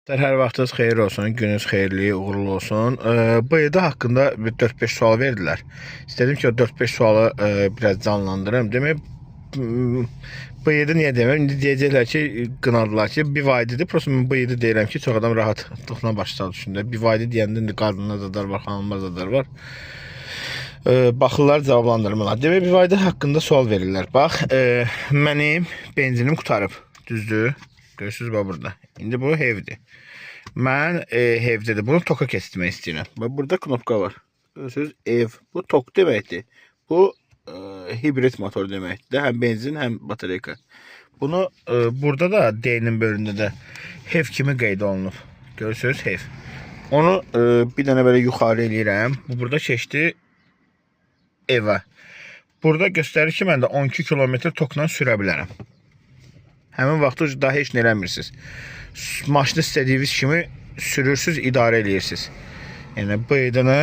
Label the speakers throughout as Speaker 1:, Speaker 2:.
Speaker 1: Hər vaxtınız xeyir olsun, gününüz xeyirli, uğurlu olsun. BYD haqqında bir 4-5 sual verdilər. İstədim ki, o 4-5 sualı biraz canlandırım. Demək, BYD niyə demirəm? İndi deyəcəklər ki, qınadılar ki, BYD-dir. Prosta mən BYD deyirəm ki, çox adam rahatlıqla başa düşsün də. BYD deyəndə indi qadınlar zadar var, xanımlar zadar var. Baxırlar, cavablandırmırlar. Demək, BYD haqqında sual verirlər. Bax, mənim benzinim qurtarıb. Düzdür? Görürsünüz bax burada. İndi bu evdir. Mən evdədir. Bunu toka keçirmək istəyirəm. Bax burada knopka var. Görürsünüz ev. Bu tok deməkdir. Bu hibrid motor deməkdir. Həm benzin, həm batareyka. Bunu burada da D-nin bölümündə də HEV kimi qeyd olunub. Görürsünüz HEV. Onu bir dənə belə yuxarı eləyirəm. Bu burada keçdi evə. Burada göstərir ki, mən də 12 kilometr tokla sürə bilərəm. Həmin vaxtda daha heç nə eləmirsiniz. Maşını istədiyiniz kimi sürürsüz, idarə eləyirsiniz. Yəni BYD-ni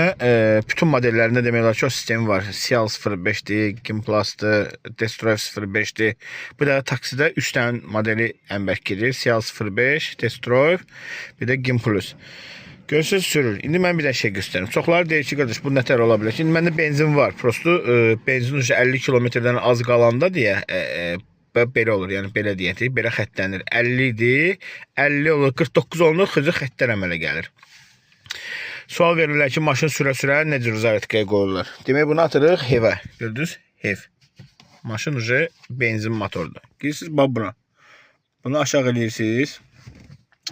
Speaker 1: bütün modellərində demək olar ki, o sistemi var. Seal 05-dir, Gimplus'dır, Destroy 05-dir. Bu da taksidə 3 dənə modeli ən bərk gedir. Seal 05, Destroy, bir də Gimplus. Görürsüz sürür. İndi mən bir dənə şey göstərim. Çoxları deyir ki, qardaş bu nətər ola bilər ki, indi məndə benzin var. Prosto benzin 50 kilometrdən az qalanda deyə belə olur. Yəni belə deyək, belə xəttənir. 50 idi, 50 olur, 49 olunur, xüsusi xəttlər əmələ gəlir. Sual verirlər ki, maşın sürə-sürə nə cür zaryadkaya qoyurlar. Demək bunu atırıq HEV-ə. Gördünüz? HEV. Maşın uje benzin motordur. Girirsiniz bax buna. Bunu aşağı eləyirsiniz.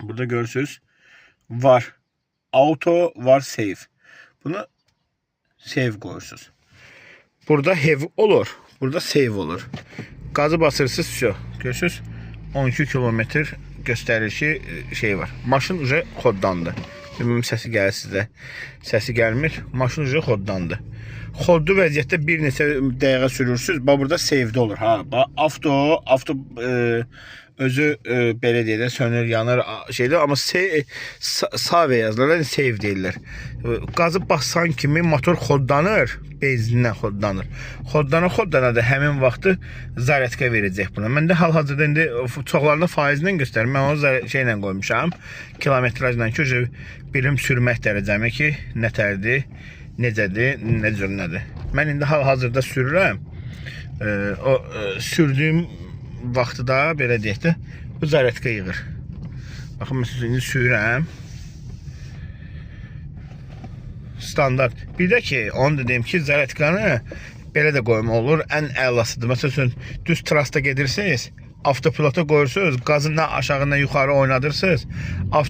Speaker 1: Burada görürsünüz. Var. Auto var save. Bunu save qoyursunuz. Burada HEV olur. Burada save olur. Qazı basırsınız, vəsə. Görürsünüz? 12 kilometr göstərir ki, şey var. Maşın uje xoddandı. Bilmirəm səsi gəlir sizə. Səsi gəlmir. Maşın uje xoddandı. Xodlu vəziyyətdə bir neçə dəqiqə sürürsüz. Bax burada save-də olur. Ha, bax avto özü belə deyək də sönür, yanır şeydə amma save yazılır, yəni save deyirlər. Qazı bassan kimi motor xodlanır, benzindən xodlanır. Xoddana xoddana da həmin vaxtı zaryadka verəcək buna. Mən də hal-hazırda indi çoxlarında faizlə göstərir. Mən onu şeylə qoymuşam. Kilometrajla ki, bilim sürmək dərəcəmi ki, nətərdir, necədir, nə cür nədir. Mən indi hal-hazırda sürürəm. O sürdüyüm vaxtı da belə deyək də bu zaryadka yığır. Baxın məsələn indi sürürəm. Standart. Bir də ki, onu da deyim ki, zaryadkanı belə də qoymaq olur. Ən əlasıdır. Məsəl üçün düz trasda gedirsiniz, avtopilota qoyursunuz, qazı nə aşağı nə yuxarı oynadırsınız.